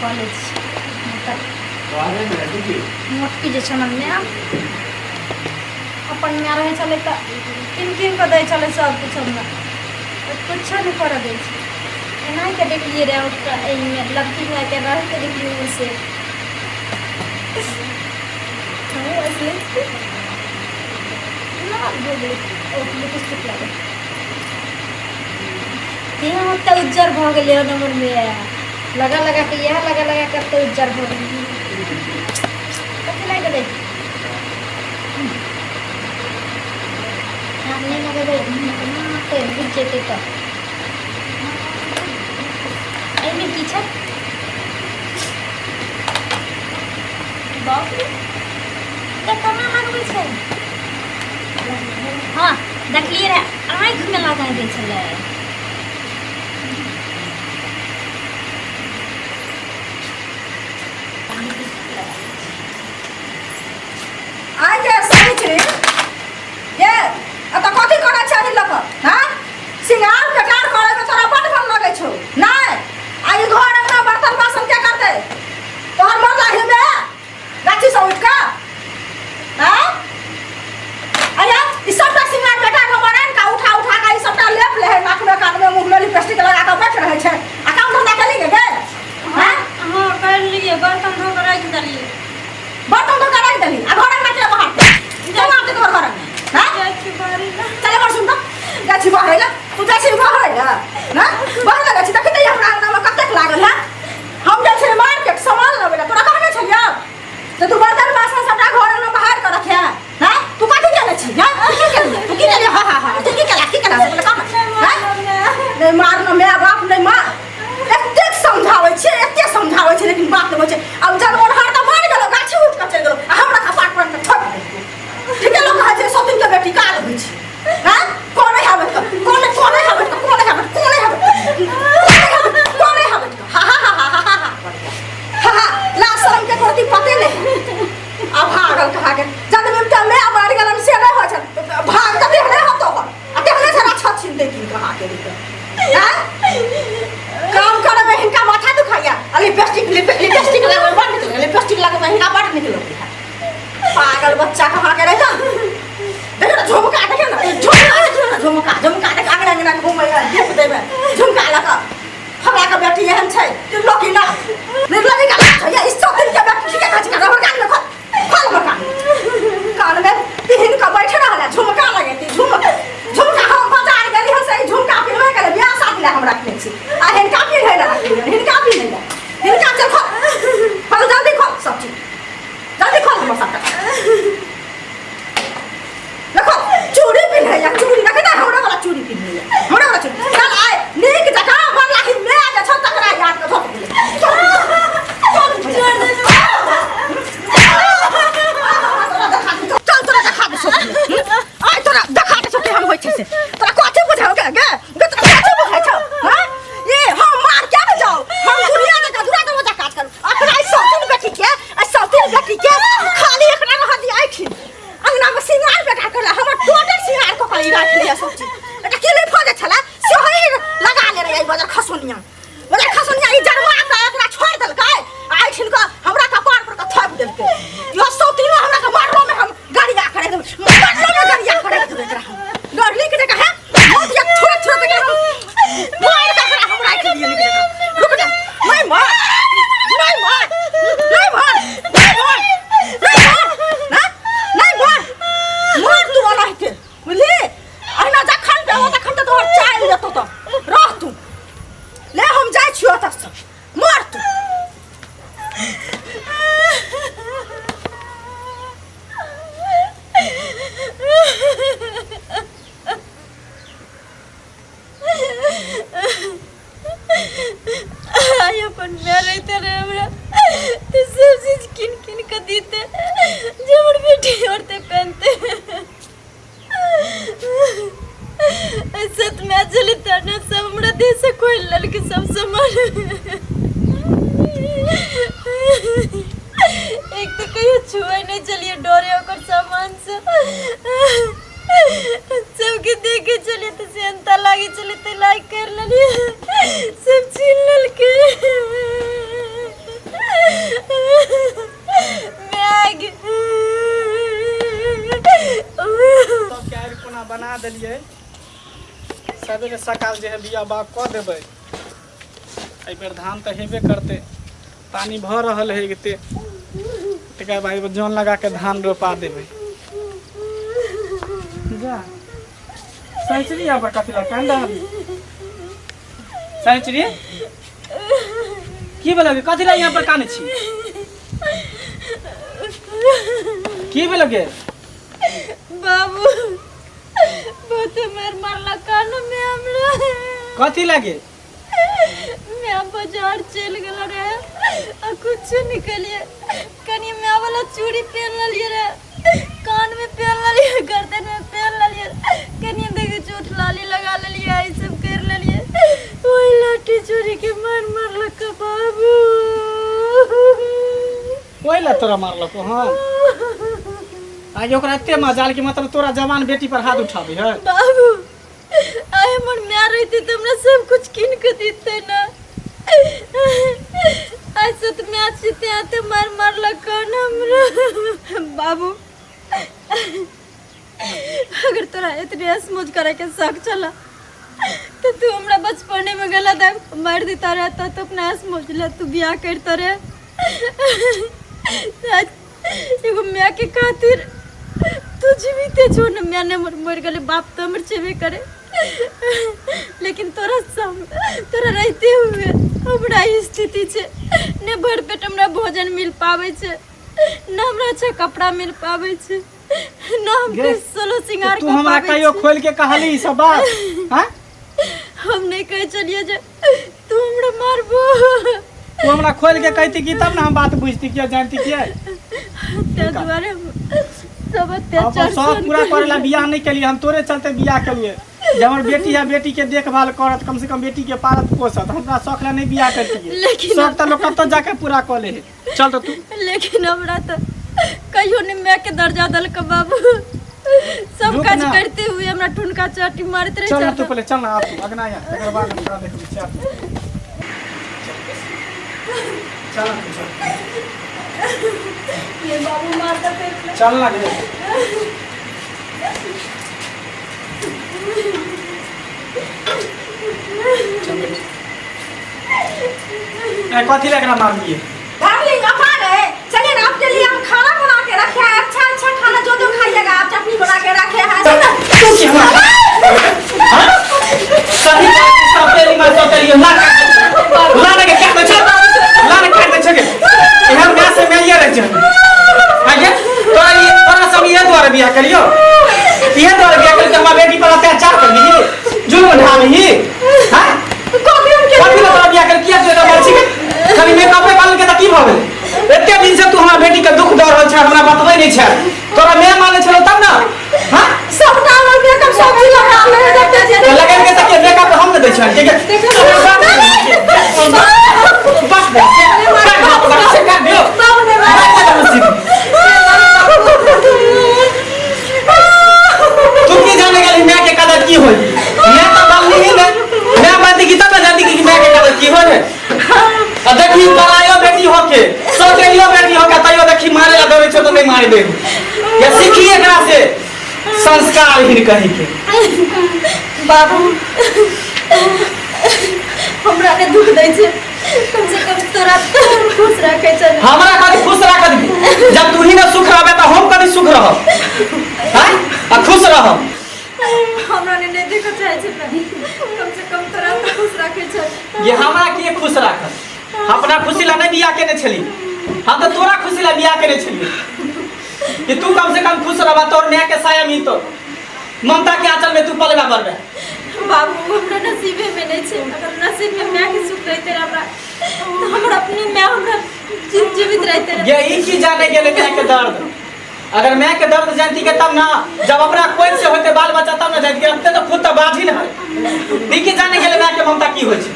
कऽ लै छी तऽ मोटकी जे छै हमर माय अपन माय रहै छलै तऽ कीन कीन कऽ दै छलै सब किछु हमरा कुछो नहि करऽ दै छै एनाहिते देखलियै रहए ओतऽ एहिमे लड़की मायके रहैके देखलियै से हमहूँ असली ना भऽ गेलै ओ लिपस्टिक लागल देह ओते उज्जर भऽ गेलै हन हमर माय लगा लगा के इएह लगा लगा के एते उज्जर भऽ गेलै। कथी लागि गेलै? आब नहि लगेबै केना होतै? बुझि जेतै तऽ। एहिमे की छै? बाप रे, तऽ केना लगबै छै? हँ, देखलियै रहे, आँखिमे लगा दै छलै। आइ के सावित्री ये एतऽ कथी करै छै अही लऽ कऽ? हँ, सिंगार पेटार करे में तोरा बड मन लगै छौ नहि? आ ई घर अंगना बर्तन बासन के करतै? तोहर मन लाही में गाछी से उठि कऽ? हँ, अरे ई सबटा सिंगार पेटार हमर आनि कऽ उठा उठा कऽ ई सबटा लेप ले है, नाक में, कान में, मुँह में लिपस्टिक लगा कऽ बैठ रहै छै। आ काम धंधा केली गे? हँ हँ, कर लियै, बर्तन धो कऽ राखि देलियै। बर्तन धो कऽ राखि देली आ घर अंगना के बाहर के बाहर तोहर घर अंगना? हँ, जाइ छी बाड़ी लए। चले बड़ सुन, जाइ छी बहरै लए। तू जाइ छी बहरै लए? हँ, बहरै लए जाइ छी। देखै तऽ हमरा अंगनामे कतेक लागल है। हम जाइ छियै मार्केट सामान लबै लए। तोरा कहने छलियौ तऽ तू बर्तन बासन सबटा घर अंगना बाहर कऽ रखे। हँ, तू कथी केने छी? हँ, तू की केलियै? तू की केलियै? हँ हँ हँ, तू की केला, की केला से कम? हँ, नहि मार न माय बाप, नहि मार। एतेक समझाबै छियै, एतेक समझाबै छियै, लेकिन बात नहि होइ छै। आब जनमोनहार तऽ मरि गेलो, गाछी उठि कऽ चलि गेलो आ हमरा कपार पर कऽ ठोकि देलको। ठीके लोक कहै छै, सौतिन के बेटी काल होइ छै। हँ, कोने हाबत कऽ, कोने कोने हाबत कऽ, कोने हाबत, कोने हाबत, कोने हाबत, कोने हाबत कऽ। हा हा हा हा हा हा हा हा। ला शरम के कोती पते नहीं। आ भागल कहा के जब तऽ मैं मरि गेलन से नहि होइ छै। भाग तऽ तेहने होतो आ तेहने छरा छत छीन दे की कहा के रे। हैं, काम करे में हिनका माथा दुखाइया आ लिपस्टिक लिपस्टिक लगबै बड़ नीक लगै, लिपस्टिक लगबै हिनका बड़ नीक लगै। पागल बच्चा कहाँ के रहै? देखो ना झुमका, देखो ना झुमका, देखो ना झुमका, झुमका देख। अंगना अंगना घूमै है धूप देबै झुमका लऽ कऽ। हमरा के बेटी एहन छै कि लोकी ना निर्लजी का लाज होइया। ई सब दिन के बेटी ठीके कहै छै। हमर कान में खोल, खोल हमर कान। कान में पिहिन कऽ बैठ रहल है, झुमका लगेती, झुमका, झुमका। हम बाजार गेली हन से ई झुमका पिन्हबे केले। बियाह शादी लए हम रखने छी आ हिनका पिन्है लए रखने छी, हिनका पिन्है लए हिनका। चल खोल, खोल, जल्दी खोल सब चीज, जल्दी खोल हमर सबटा। देखो चूड़ी पिन्हैया, चूड़ी देखै ना, हमरा वाला चूड़ी पिन्हैया, हमरा वाला चूड़ी। चल आइ नीक जकाँ बनला ही मैं जे छौ तकरा याद कऽ धऽ गेलै। चल तोरा देखा दे छौ, आइ तोरा देखा दे छौ केहन होइ छै से। तोरा कथी बुझाउ गे? गे गे, तोरा कथी बुझाइ छौ? हँ, ये हम मार के ने जाउ, हम दुनिया जकाँ दुरा दरवाजा काज करू। अकरा ई सौतीन बेटी के, आ सौतीन बेटी के खाली एकरा रह दिया। एखिन अंगना में सिंगार बेटा करला, हमर टोटल सिंगार कऽ के ई राखि लिया सब चीज। एकटा की नहीं फजे छला से ही लगा ले रहे। बजर खसोनिया, बजर खसोनिया, ई जरमा के एकरा छोड़ देलकै आ एखिन के हमरा कपार पर के थोप देलकै। यो सौतीनो हमरा के मारलो में हम गाड़िया करे देबै, मारलो में गाड़िया करे देबै एकरा हम। डरली के जगह है मौत या थोड़ा थोड़ा के हम मार के एकरा हम राखि दिए निक जगह। रुक जा, नहीं मार, नहीं मार, नहीं मार, नहीं मार, नहीं मार ना, नहीं मार, मार तू अनाहिते, बुझली? अहिना जखन पे हो तखन तऽ तोहर चालि जेतौ। तऽ रह तू, ले हम जाइ छियौ एतऽ से। मार तू। आइ अपन माय रहिते रहे हमरा तऽ सब चीज कीन कीन कऽ दीते जे हमर बेटी औरते पहनते। सत माय चली तऽ ने सब हमरा देह से खोलि लेलकै सब सामान। एक तऽ कहियो छुए नहि छलियै, डरे ओकर सामान से। सबके देखे छलियै तऽ सेहनता लागै छलै, तऽ लाइक कर लेलियै, सब छीन लेलकै। देलियै। सवेरे सकाल जे है बिया बाग कऽ देबै। एहिबेर धान तऽ हेबे करतै, पानि भऽ रहल है एते। तकर बाद जन लगा के धान रोपा देबै। जा सैचरी यहाँ पर कथी लए कानि रहल सैचरी? की भेल? कथी लए यहाँ पर कानै छी? की भेल गे? बाबू बहुत मार मारला कान में हमरा। कथी लागे? मैं बाजार चल गेल रहे आ कुछ निकलिए, कनी मैं वाला चूड़ी पहन लेलिए रहे, कान में पहन लेलिए, गर्दन में पहन लेलिए, कनी देखे चोट लाली लगा लेलिए, ई सब कर लेलिए। ओही लाठी चूड़ी के मार मारलक बाबू। ओहि ला तोरा मारलको? हँ, आगे ओकरा एते मजाल कि मतलब तोरा जवान बेटी पर हाथ उठाबै है? बाबू, आइ हमर माय रहते तऽ हमरा सब कुछ कीन के देते ना। आइ से तऽ माय छी तें तऽ मार मारलक हन हमरा। बाबू, अगर तोरा एतने असमोज करे के शौक छला तऽ तू हमरा बचपने में गलत मारि देता रहता तऽ अपना असमोज ला तू बियाह करता रहे। आज एगो माय के खातिर तू जीविते छो न। माय ने मर गेलै, बाप तऽ हमर छेबे करे, लेकिन तोरा सब तोरा रहते हुए हमरा ई स्थिति छै। ने भरि पेट हमरा भोजन मिल पाबै छै, ने हमरा अच्छा कपड़ा मिल पाबै छै, ने हम गे, सोलो श्रृंगार तू कऽ हमरा पाबै कहियो छी। खोलि के कहली ई सब बात? हाँ, हम नहि कहै छलियै जे तू हमरा मारबो। तू हमरा खोलि के कहती की तब ने हम बात बुझती किया जानती किया। ताहि दुआरे हम सब अपन अत्याचार शौक सहन पूरा करे ला करियै। बियाह नहीं केलिए हम, तोरे चलते बियाह केलिए जे हमर बेटी है, बेटी के देखभाल करत, कम से कम बेटी के पालत पोसत। हमरा शौक ला नहीं बियाह करतिए। लेकिन शौक तऽ लोग कतौ जाके पूरा कऽ ले है। चल तऽ तू। लेकिन हमरा तऽ कहियो नहि माय के दर्जा देलक बाबू। सब रुक काज ना। करते हुए हमरा ठुनका चाटी मारैत रहे। चल ना तू छल। पहले चल ना, आप तू अगना या तकर बाद हम तोरा देखबै। चल चल ना तू, चल। ये बाबू मारता फिर। चल ना गे। चल बेटी। ए, कथी लए एकरा मारलियै? डार्लिंग, आप आ गए? चलिए ना, आपके लिए हम खाना बना के रखे हैं, अच्छा अच्छा खाना जो जो खाइएगा आप, चटनी बना के रखे हैं। तू की हमरा, हाँ? सही बात सब तेरी मां सब तेरी ला ला ना के क्या दे छै, ला ना काट दे छै के। एहन माय से मैं ये रह छै आगे। तोरा ये तोरा सब ये द्वारा बियाह करियो, ये द्वारा बियाह करियो, हमरा बेटी पर अत्याचार करबी, जुल्म ढाबी? हां, कथी हम के कथी ला तोरा बियाह कर किया? तू एना मर छी खाली मेकअपे कर के त की भऽ गेल? एते दिन से तू हमरा बेटी के दुख दऽ रहल छै, हमरा बतबै नहि छै। तोरा मैं मानै छलौ तब ना? हां, सबटा हमर मेकअप सब चीज लगा ले जते जे तो लगन के तक मेकअप हम ने दै छियै, ठीक है? बस बस बस से कर दियो। तू की जाने गेली माय के कदर की होई? मैं तो बालनी ही ने, मैं मानती की तब ना जानती कि माय के कदर की होई है। आ देखी, परायो बेटी होके, सौतेलियो बेटी होके, तैयो देखी मारे ला दौड़ै छौ तऽ नहि मारि दे। या सीखी एकरा से, संस्कारहीन कहीं के। बाबू, हमरा ने दुख दै छै, कम से कम तोरा तऽ खुश रखै छै। हमरा कभी खुश राखत भी? जब तू ही ना सुख रहबे तऽ हम कभी सुख रहब? हैं, आ खुश रहब? हमरा ने नहि देखऽ चाहै छै ने, कम से कम तोरा तऽ खुश रखै छै। ये हमरा के खुश राखत? अपना खुशी ला नहीं बियाह केने छली हम, तऽ तोरा खुशी ला बियाह केने छली कि तू कम से कम खुश रहबा, तोर माय के साया मिलतो, ममता के आंचल में तू पलबा बढ़बे। बाबू, हमरा नसीबे में नहीं छै। अगर नसीब में माय के सुख रहते रहे हमरा, तऽ हमर अपने माय हमरा जीवित रहते रहे। ये ई की जाने गेले माय के दर्द? अगर माय के दर्द जानती के तब ना, जब अपना कोई से होते बाल बच्चा तब ना जानती के। अपने तो खुद तो बाजी ना है। ई की जाने गेले माय के ममता की होइ छै?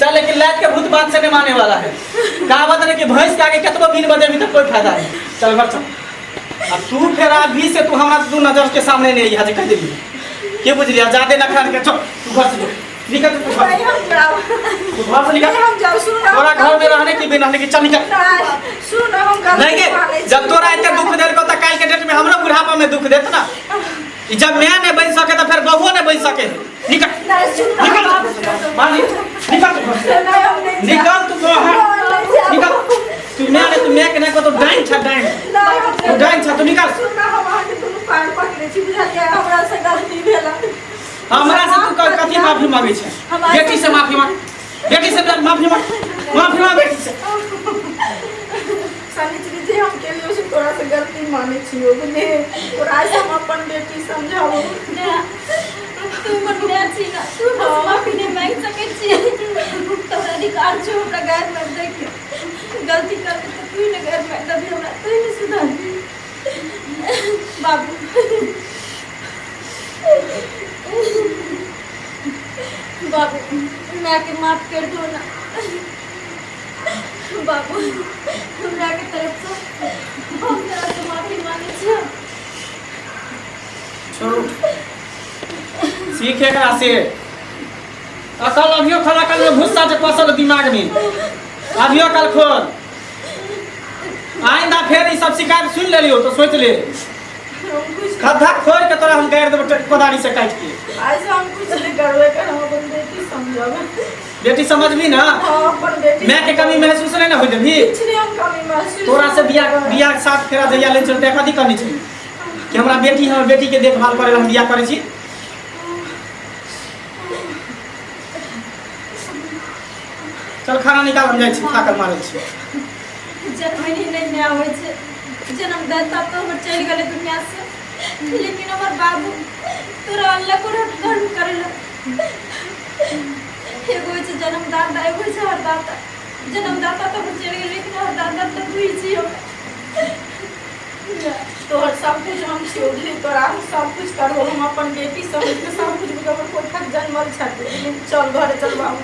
चल, लेकिन लात के भूत बात से नहीं माने वाला है। कहावत है कि भैंस के आगे कतबो बीन बजेबी तो कोई फायदा नहीं। चल घर चल। अब तू फिर अभी से तू हमरा तू नजर के सामने नहीं यहाँ कह देबी के, बुझलिया? ज्यादा न खान के। चल तू घर से जो। निकल तू घर नहीं हम जाओ। तू घर से निकल। नहीं हम जाओ, सुन ना। तोरा घर में रहने की बिना रहने की, चल निकल। नहीं, सुन ना, हम गलती नहीं गे, मानै छी। जब तोरा एते दुख देलको त काल्हि के डेट में हमरो बुढ़ापा में दुख देत ना। ई जब मैं नहीं बन सके तो फिर बहुओ नहीं बन सके। निकल। नहीं, सुन ना, निकल। बाबू। मानी निकल तू घर से। नहीं, हम नहीं जाओ। निकल तू बाहर। नहीं जाओ। निकल तू। मैं नहीं तू मैं के नहीं को तो डाइन छ डाइन। नहीं, हम तू नहीं डाइन छ, तू निकल। सुन ना, हम अहाँके दुनू पैर पकड़ै छी, बुझलियै? हमरा से गलती भेल। हमरा से तू कथी माफी मांगे छै? बेटी से माफी मांग, बेटी से माफी मांग, माफी मांग बेटी से। शनिचरी जे हम केलियो से तोरा से गलती मानै छियो, बुझलियै? तोरा से हम अपन बेटी समझाबो। तू हमर माय छी ना, तू हमरा माफी नहि मांगि सकै छी। तोरा अधिकार छौ हमरा गारि मारि दैके। गलती करबै तऽ तू ही ने गारि मारि देबही हमरा, तू ही ने सुधारबही बाबू। बाबू, मायके माफ कर दो ना बाबू। हमरा के तरफ से हम तोरा से माफी मांगे छियो। छोड़ू, सीख एकरा से अकल। अभियो खल अकल में भुस्सा जे पसल दिमाग में, अभियो अकल खोल। आइंदा फेर ई सब शिकायत सुन लेलियो तो सोच ले, हम कुछ खद्धा खोल के तोरा हम गाड़ि देबो कोदारी से काटि के। आज हम कुछ नहीं करबै कर, हम अपन बेटी समझब। बेटी समझबी ना? हाँ, अपन बेटी। मैं के कमी महसूस नहीं ना हो देबी? किछु नहि हम कमी महसूस। तोरा से बियाह बियाह साथ फेरा जहिया ले चलते कथी करनी छै कि हमरा बेटी, हमर बेटी के देखभाल करे ला हम बियाह करै छी। चल खाना निकाल, हम जाइ छी, थाकल मारल छी। जनमनी नहि माय होइ छै। जन्मदाता तऽ हमर चलि गेलै दुनिया से, लेकिन हमर बाबू तोरा अनलक और कर्म करेलक। एगो होइ छै जन्मदाता, एगो होइ छै हरदाता। जन्मदाता तऽ हमर चलि गेलै, लेकिन हरदाता तऽ तू ही छी हमरा। तोहर सब कुछ हम छियौ, बुझली? तोरा हम सब कुछ करबो, हम अपन बेटी समझ के सब कुछ। हमर कोखक जन्मल छथि। चल घरे, चल बाबू।